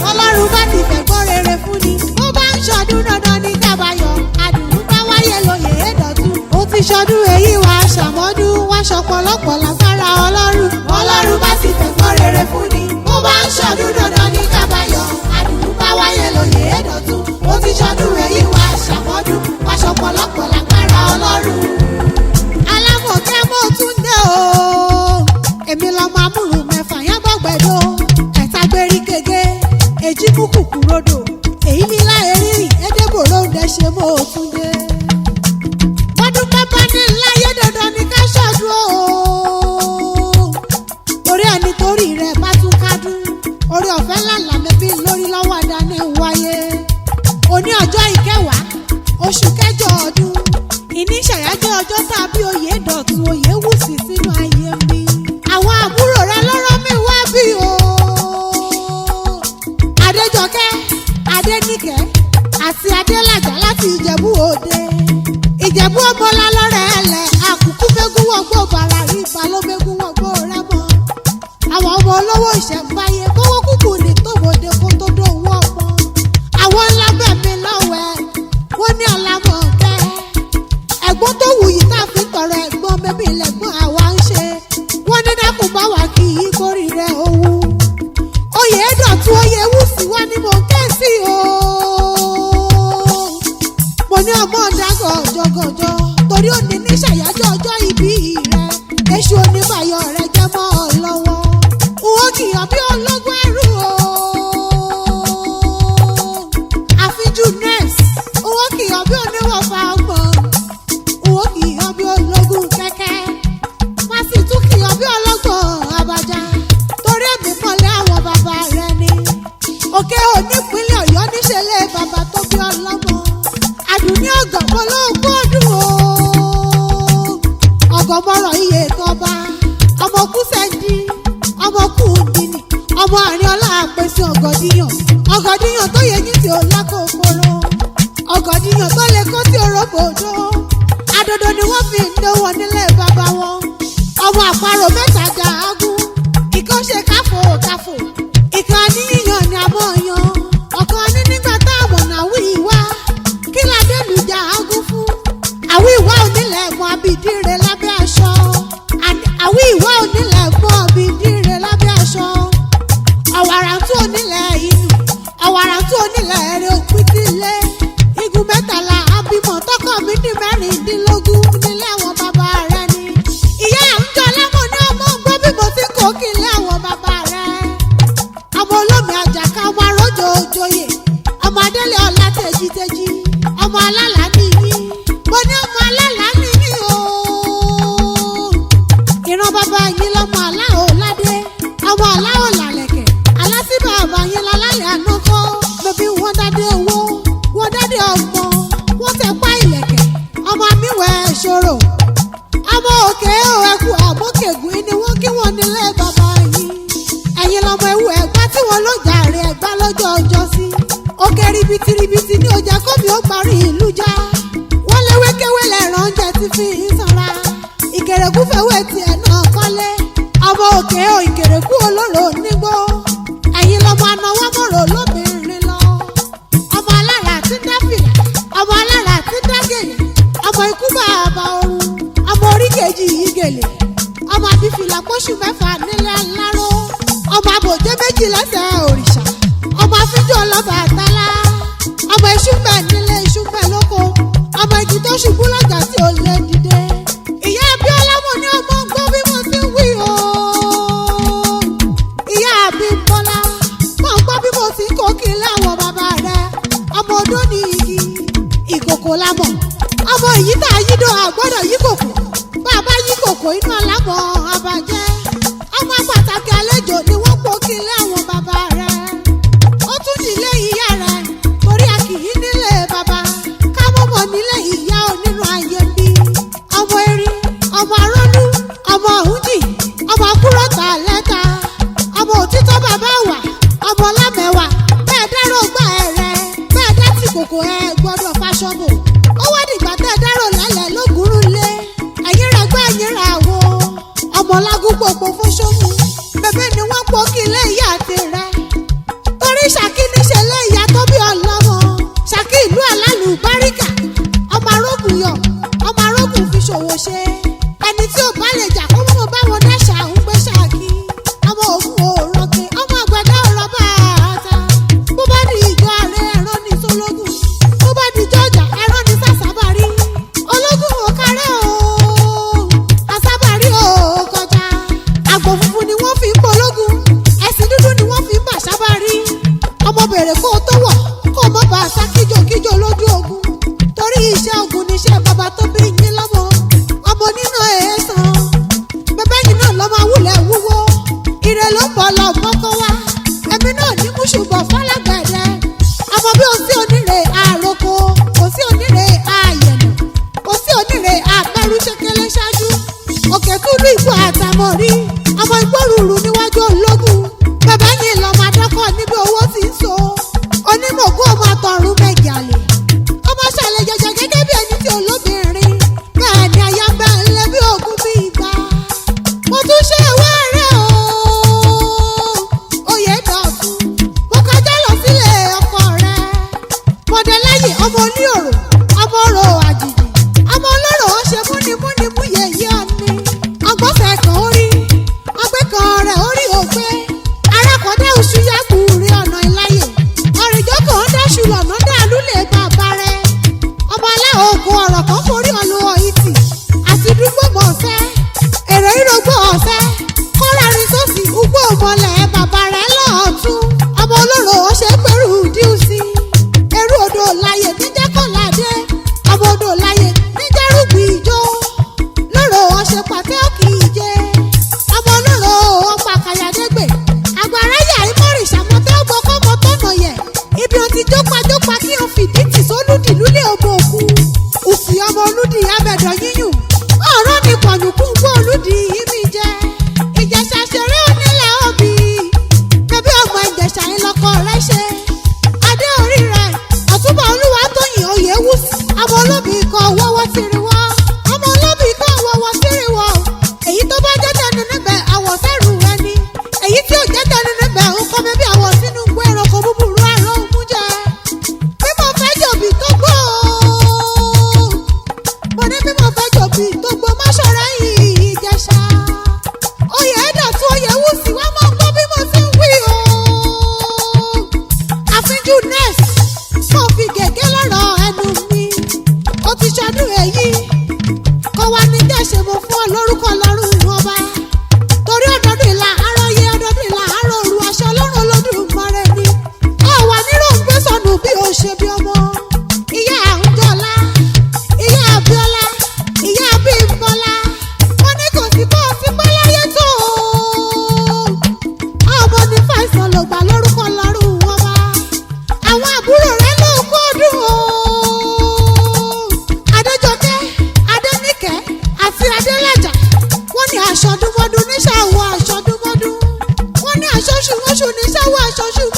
Ọlọ́run bá ti fẹ̀gbọ́n rere fún ni. Ó bá ń ṣọdún dandan ní kábàáyọ̀. Àdùnnú bá wáyé lóye èdọ̀tún. Ó ti ṣọdún èyí wá ṣàmọ́dún. Wá ṣọpọlọpọ̀ lágbára Ọlọ́run. Ọlọ́run bá ti fẹ̀gbọ́n rere fún ni. Ó bá ń ṣọdún dandan ní kábàáyọ̀. Àdùnnú bá wáyé lóye èdọ̀tún. Ó ti ṣọdún èyí wá ṣàmọ́dún. Wá ṣọpọlọpọ̀ lágbára Ọlọ́run. Alámọ̀kẹ́ mo tún dé o. Èmi lọmọ amúrù mẹ́fà yẹn bọ̀gbẹ̀dọ̀. Ẹ̀ta gbérí gègé, èjì mú kùkù rodò. Èyí ní láì rírì, édébò ló ń dẹ́ṣe mo tún dé. Bọ́dún pápá ní láyé dandan ní ká ṣọ́dún o. Torí ẹni torí rẹ̀ bá tún kádùn. Orí ọ̀fẹ́ làlà mẹ́bí lórí lọ́wọ́ àdáni wáyé. Òní ọjọ́ ìkẹwàá, oṣù kẹjọ ọdún. Ìní ṣàyájọ́ ọjọ́ tàbí oyè dọ̀tun oyè wù sí sínú ayé mi. Àwọn àbúrò rẹ lọ́rọ́ mi wá bí o. Adéjọkẹ́, Adéníkẹ́ àti Adélàjà láti Ìjẹ̀bú Òde. Ìjẹ̀bú ọmọlá lọ́rẹ̀ ẹlẹ̀ àkùkù mégún wọ̀gbọ́ bàrà rí balómégún wọ̀gbọ́ rẹ́mọ. Àwọn ọmọ olówó ìṣẹ̀ǹbáyé kówó kúkú ní tòmọdé kó tó dòwú ọmọ. Àwọn ńlá bẹ̀mí lọ́wẹ̀ wọ́n ní ọ̀làmọ̀kẹ́. Ẹ̀gbọ́n tó wù yìí tá a fi tọrọ ẹ̀gbọ́n bẹ́bí lẹ́gbọ́n àwa ń ṣe. Wọ́n ní dákun bá wà kí í kórì rẹ̀ owó. Oyè dọ̀tun oyè wù sí wa ni mò ń ké sí o. Mo ní ọmọ ọ̀dàgọ̀ jọgọjọ torí òní ní ṣàyájọ́ ọjọ́ ìbí rẹ̀. Èṣù oníbàyọ̀ rẹ̀ jẹ́ mọ́ ọ lọ́wọ́. N ó kìyàn bí ológun ẹrú o. Àfijú nurse, n ó kìyàn bí oníwọ̀fà ọgbọ̀n. N ó kìyàn bí ológun kẹ́kẹ́. Má sì tún kìyàn bí ọlọ́gbọ̀n àbájá. Torí èmi mọ̀lẹ́ àwọn bàbá rẹ̀ ni. Òkè onípínlẹ̀ Ọ̀yọ́ níṣẹ́lẹ̀ bàbá tó bí ọlọ́mọ. Àdùnní ọ̀gànmọ́ ló gbọ́dún o. Ọ̀gànmọ́rọ̀ iye tọba. Ọmọ kú sẹ́ńdí, ọmọ kú ndìní, ọmọ àárín ọlá àpèsè ọ̀gọ̀dìyàn. Ọ̀gọ̀dìyàn tó yẹ yín tí ó lákòókòrò. Ọ̀gọ̀dìyàn tó lè kó tí orógbòdo. Adodo ni wọ́n fi ń dówó nílé bàbá wọn. Ọmọ àparò mẹ́ta jà ágún. Ìkan ṣe káfò káfò. Ìkan ní yíyan ni a mọ̀ yan. Ọ̀kan ní nígbà tá àmọ̀nà wí wá. Kí ládé lù jà ágún fún? Àwí ìwá onílẹ̀ mọ abìdíre lábẹ́ aṣọ. Àwí ìwá onílẹ̀ mọ abìdíre lábẹ́ aṣọ. Ọ̀wàrà tó onílẹ̀ inú. Ọ̀wàrà tó onílẹ̀ eré òpìtìlé. Igun mẹ́tàlá abímọ tọkọ mi ní mẹ́rìndínlógún nílé àwọn bàbá rẹ ni. Ìyá à ń jọ lẹ́mọ̀ ní ọmọ gbọ́ bí mo ti kó kí ilé àwọn bàbá rẹ. Ọmọ olómi àjàká ọmọ arójò òjòyè. Ọmọ adélé ọlá tejiteji. Ọmọ alálà nìyí. Mo ní ọmọ alálà nìyí o. Ìran bàbá yín lọ́mọ aláò ládé. Ọmọ aláò làlẹ̀kẹ̀. Alásí bàbá yín lálálẹ̀ ànákọ́. Bébí wọ́n dádé owó. Wọ́n dádé ọgbọ́n. Wọ́n tẹ pa ìlẹ̀kẹ̀. Ọmọ mi wẹ̀ ṣòro. Ọmọ òkè ò ẹkú àmókègùn ni wọ́n kí wọ́n nílé bàbá yín. Ẹ̀yin lọmọ ewu ẹ̀gbá tí wọ́n ló jàre ẹ̀gbá lọ́jọ́ ọjọ́ sí. Òkè ribitiribiti ní ọjà kómi ó parí ìlú já. Wọ́n léwékéwé lẹ̀rọ oúnjẹ ti fi ń sanra. Ìkèrèkú fẹ́wé tiẹ̀ náà kọ́lé. Ọmọ òkè ò ìkèrèkú olóró nígbó. Ẹ̀yin lọmọ anáwọ́ mọ̀rọ̀ lóbìnrin lọ. Ọmọ alára tí ń dá fìlà. Ọmọ alára tí ń dá gèlè. Ọmọ ikú bàbá ọrùn. Ọmọ orí kejì yìí gèlè. Ọmọ àbífìlà pọ́ṣù mẹ́fà nílé aláró. Ọmọ àbòjé méjì lẹ́sẹ̀ òrìṣà. Ọmọ afíjú ọlọ́ba àtàlá. Ọmọ iṣu ń bẹ nílé iṣu ń bẹ lóko. Ọmọ igi tó ṣubú lọ́jà tí ò lè dìde. Ìyá Abíọ́lá mo ní ọmọ gbọ́ bí mo ti ń wí o. Ìyá Abímbọ́lá mo ń gbọ́ bí mo ti ń kó kí ilé àwọn bàbá rẹ̀. Ọmọ odó ní igi, ìkòkò lámọ̀. Ọmọ èyí tá a yídó àgbọ́dọ̀ yí kòkò. Bàbá yí kòkò inú alámọ̀ abàjẹ́. Ọmọ pàtàkì àlejò ni wọ́n pò kí ilé àwọn bàbá rẹ̀. Ó tún nílé ìyá rẹ̀ torí a kì í nílé bàbá. Ká mọ̀mọ́ nílé ìyá onínú ayé ń bí. mọ́kọ́ wá. Èmi náà ní mùsùlùmọ̀ fọlágbẹ̀dẹ. Ọmọ bí o sí onírè àròkọ, kò sí onírè àyẹ̀nà, kò sí onírè àpẹrù ṣẹkẹlẹ ṣáájú. Òkè túlú ìgbò àtàmọ̀rí, ọmọ igbó rúru níwájú ológun. Bàbá yìí lọ́mọ adọ́kọ̀ níbi owó ti ń so. Onímọ̀gún ọmọ àtọ̀run méjì àlè. Ọmọ ṣàlẹ̀ jẹjẹ gẹ́gẹ́ bí ẹni tí olóbìnrin. Bẹ́ẹ̀ ni aya ń bẹ ńlẹ̀ bí ogún bí igba. Mo tún ṣe ìwé rẹ̀ o, oyè dọ̀tun. Mo kọjá lọ sílé ọkọ rẹ̀. Mọ̀dẹ́lẹ́yìn ọmọ oníòrò, ọmọ orò àjìjì. Ọmọ olóró ó ṣe múnimúni mú yèyé ọ̀ni. Ọgbọ́sẹ̀ kan orí, ọgbẹ́ kan rẹ̀ orí ògbé. Arákọ̀dá oṣù yàgùn rí ọ̀nà ìláyè. Ọ̀rìnjọ́ kan dáṣu lọ̀nà dàlú lè bàbá rẹ̀. Ọmọ aláògùn ọ̀rọ̀ kan forí ọlọ́wọ́ ìtì àti dúgbò mọ̀ọ́sẹ́. Èrò ìrògbò ọ̀sẹ́. Kọ́ra rin sósì ugbó mọ́lẹ̀ bàbá rẹ̀ lọ́ọ̀tún. Ọmọ olóró ó ṣe pẹ̀rù díùsì. Ẹrú odò láyè níjẹ́ kọ́ládé. Ọmọ odò láyè níjẹ́ rúgbì ìjó. Lóró ọṣẹ pàtẹ́ òkì ìje. Ọmọ olóró ọ̀pá kàyàdégbè. Àgbàrá yà ìmọ̀rìṣà mọ́tẹ́ ọgbọ́kọ́mọ tọ̀nà yẹ̀. Ibi ó ti jópajópa kí o fìdí tì sólùdì lúlé ọmọ òkú. Ùsì ọmọ olùdí abẹ̀dọ̀ yíyùn. Ọ̀rọ̀ ni pọ̀nyùkú gbọ́ olùdí ìmí jẹ. Ìjẹ̀ṣà ṣeré onílẹ̀ òbí. Bẹ́bí ọmọ Ìjẹ̀ṣà ńlọkọ rẹ̀ ṣe. Adé orí rẹ̀, Ọ̀túnba Olúwatóyìn Oyèwùsì. Ọmọ olóbì kan wọ́wọ́ tiri wọ́. Ọmọ olóbì kan wọ́wọ́ tiri wọ́. Èyí tó bá jẹ́ tẹnu níbẹ̀ àwọ̀ sẹ́rù ẹni. Èyí tí ò jẹ́ tẹnu níbẹ̀ ń kọ́ mi bí àwọ̀ sínú igbó ẹranko búburú àrùn òun jẹ. Bí mo fẹ́ jòbí tó gbó o. Mo ní bí mo fẹ́ jòbí tó gbó má ṣọ̀rẹ́ yìí Ìjẹ̀ṣà. Oyè Dọ̀tun Oyèwùsì wá máa ń gbọ́ bí mo ti ń wí o. Àfínjú nurse, mo fi gègé lọ́rọ̀ ẹnu mi. Ó ti ṣọdún èyí. Kó wá ní jẹ́ṣe mo fún ọ lórúkọ lọ́rùn ọba. Torí ọdọọdún ìlà àárọ̀ yẹ ọdọọdún ìlà àárọ̀ òru aṣọ ọlọ́run Olódùmarè ni. Ó wà nírò ń gbé sọnù bí o ṣe bí ọmọ. Ìyá Àǹjọ́lá, ìyá Abíọ́lá, ìyá Bímbọ́lá. Wọ́n ní kò sí bó o ti pẹ́ láyé tó o. Ọmọ ní fàìsàn ló gbà lórúkọ lọ́rùn ọba. Àwọn àbúrò rẹ̀ ló kó dùn o. Adéjọkẹ́, Adéníkẹ́ àti Adélájà. Wọ́n ní aṣọ dúnmọ́dún níṣàwọ̀ aṣọ dúnmọ́dún. Wọ́n ní aṣọ ṣùmọ́ṣù níṣàwọ̀ aṣọ ṣùmọ́ṣù.